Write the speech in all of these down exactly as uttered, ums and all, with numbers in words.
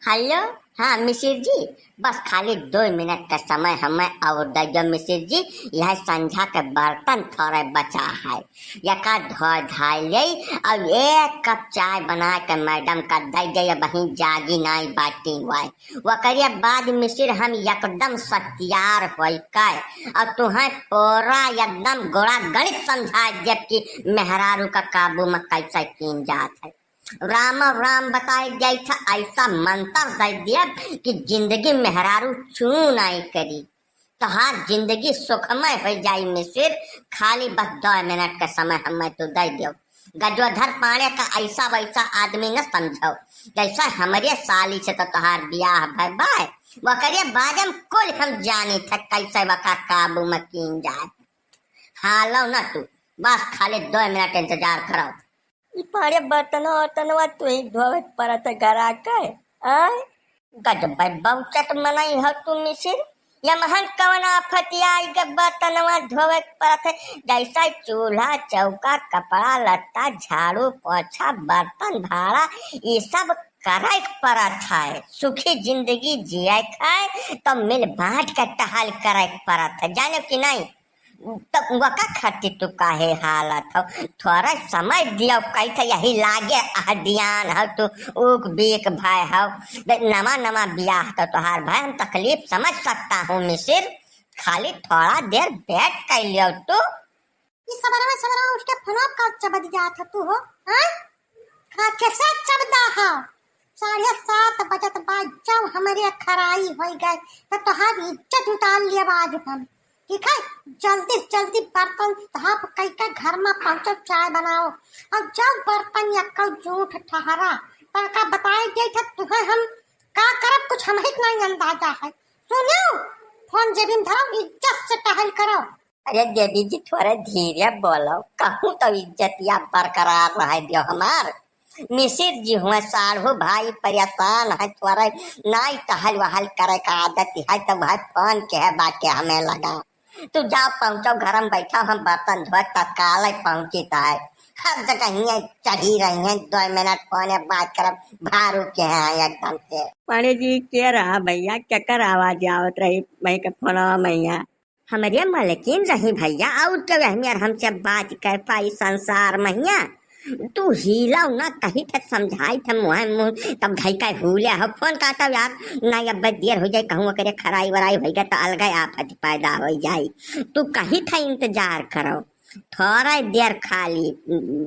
हेलो, हाँ मिसिर जी, बस खाली दो मिनट का समय हमें और दे दो मिसिर जी। यह संझा के बर्तन थोड़े बचा है, यका धो धाय ले और एक कप चाय बना के मैडम का दे दे, वहीं जागी नाई बाटी हुआ है। वकरे बाद मिसिर हम एकदम सतियार होई के और तुहें पूरा एकदम गोड़ा गणित समझा देब कि मेहरारू का काबू में कैसे कीन जात है। राम राम बताए जाइत है, ऐसा मंत्र दे देब कि जिंदगी मेहरारू चू नाई करी, तोहार जिंदगी सुखमय हो जाई मिसिर। खाली बस दो मिनट का समय हमें तू दे दियो। गजोधर पाणे का ऐसा वैसा आदमी न समझो, जैसा हमरे साली से तो तोहार बियाह भय बाय, वकरे बारे में कुल हम जानी थे, कैसे वका काबू में कीन जाए। हालो ना तू, बस खाली दो मिनट इंतजार करो। ई पाड़े बर्तनवा वर्तनवा तू ही धोवे के पड़त है घरा के, आय? गजब बहुचट मनई हो तू मिसिर, यमहन कवन आफत आई के बर्तनवा धोवे के पड़त है, जैसा चूल्हा चौका कपड़ा लत्ता झाड़ू पोछा बर्तन भाड़ा ई सब करे के पड़त है। सुखी जिंदगी जिए के है तो मिल बांट के टहल करे के पड़त है, जाने कि नहीं? तब वका खातिर तू काहे हालत हो? थोड़ा समय दियो, कैसे यही लागे अहदियान हो तू, ऊक बीक भय हो। दे, नवा नवा बियाह तो तोहार भाई, हम तकलीफ समझ सकता हूँ मिसिर, खाली थोड़ा देर wait कर लियो तू। ई सबरवा सबरवा उठ के फोनवा का चबद जात हो तू हो, हाँ? का कैसे चबदा हो? साढ़े सात बजत बा, जब हमरे खराई होई गए, तो तोहार इज्जत उतार लिया आज हम। ठीक है, जल्दी से जल्दी बर्तन साफ कई के घर में पहुँचो, चाय बनाओ। और जब बर्तन यक्को जूठ ठहरा, तो का बताए दे थे तुहे हम का करब, कुछ हम ही नहीं अंदाजा है। सुनियो, फोन जेबी में धरो, इज्जत से टहल करो। अरे देवी जी, थोड़ा धीरे बोलो, कहूँ तो इज्जतिया बरकरार रहे दियो हमार। मिसिर जी हुए साढ़ू भाई परेशान है, थोड़ा नाई टहल वहल करे का आदत है, तो वह फोन के है बाटे हमें लगा। तू जाओ पहुँचो, घर में बैठा, हम बर्तन धोए तत्काल पहुँची है। हर जगह हियाँ चढ़ी रही हैं, दो मिनट फोन बात करब, भारू के हैं एकदम से। पांडे जी, के रहा भैया, केकर आवाज आवत रही भाई के फोनवा में हियाँ? हमरे मलकिन रही भैया, और केहू हमियर हमसे बात कर पाई संसार महिया। तू हिलाओ ना, कही थे समझाई थे मुँह मुँह, तब धई का हुले हो फोन काटो यार। ना अब देर हो जाए, कहूँ ओकरे खराई वराई हो गए तो अलगे आफत पैदा हो जाए। तू कही थे इंतजार करो थोड़ा देर, खाली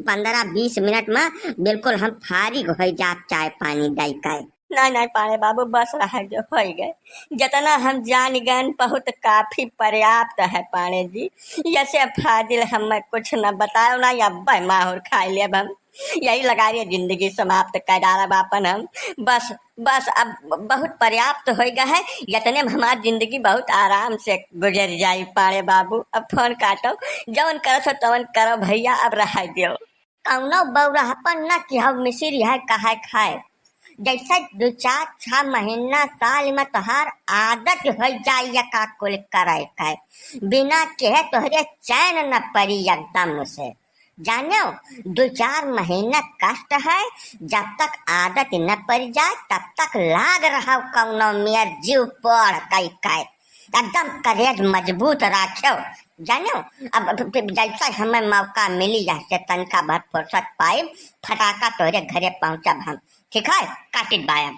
पन्द्रह बीस मिनट में बिल्कुल हम फारिग हो जाब चाय पानी दई के। नहीं, नहीं, पांडे बाबू, बस रहे जो होई गए। जितना हम जान गए, बहुत काफी पर्याप्त है, पांडे जी। ऐसे फाजिल हमें कुछ न बताओ ना, या अब्बे माहौर खाई लेब हम। यही लगा रही जिंदगी समाप्त कर डालब आपन हम। बस, बस अब बहुत पर्याप्त होई गए है। इतने में हमार जिंदगी बहुत आराम से गुजर जाई, पांडे बाबू। अब फोन काटो, जवन करो सो तवन करो भैया, अब रहा दियो। कौनो बौरहपन न किहौ मिसिर, यह कहे खाए। जैसे दो चार छह महीना साल में तोहार आदत हो जाई या का कुल करे खाए, बिना कहे तोहरे चैन न पड़ी एकदम से। जानो, दो चार महीना कष्ट है, जब तक आदत न पड़ जाए तब तक लाग रहा कौनो मेर जीव पड़ कई के। एकदम करेज मजबूत राख्यो, जानो। अब, अब, अब जैसा हमें मौका मिली, यहाँ से तनका भर फुर्सत पाइब, फटाका तोहरे घरे पहुँचब हम, ठीक है? काटित बायब।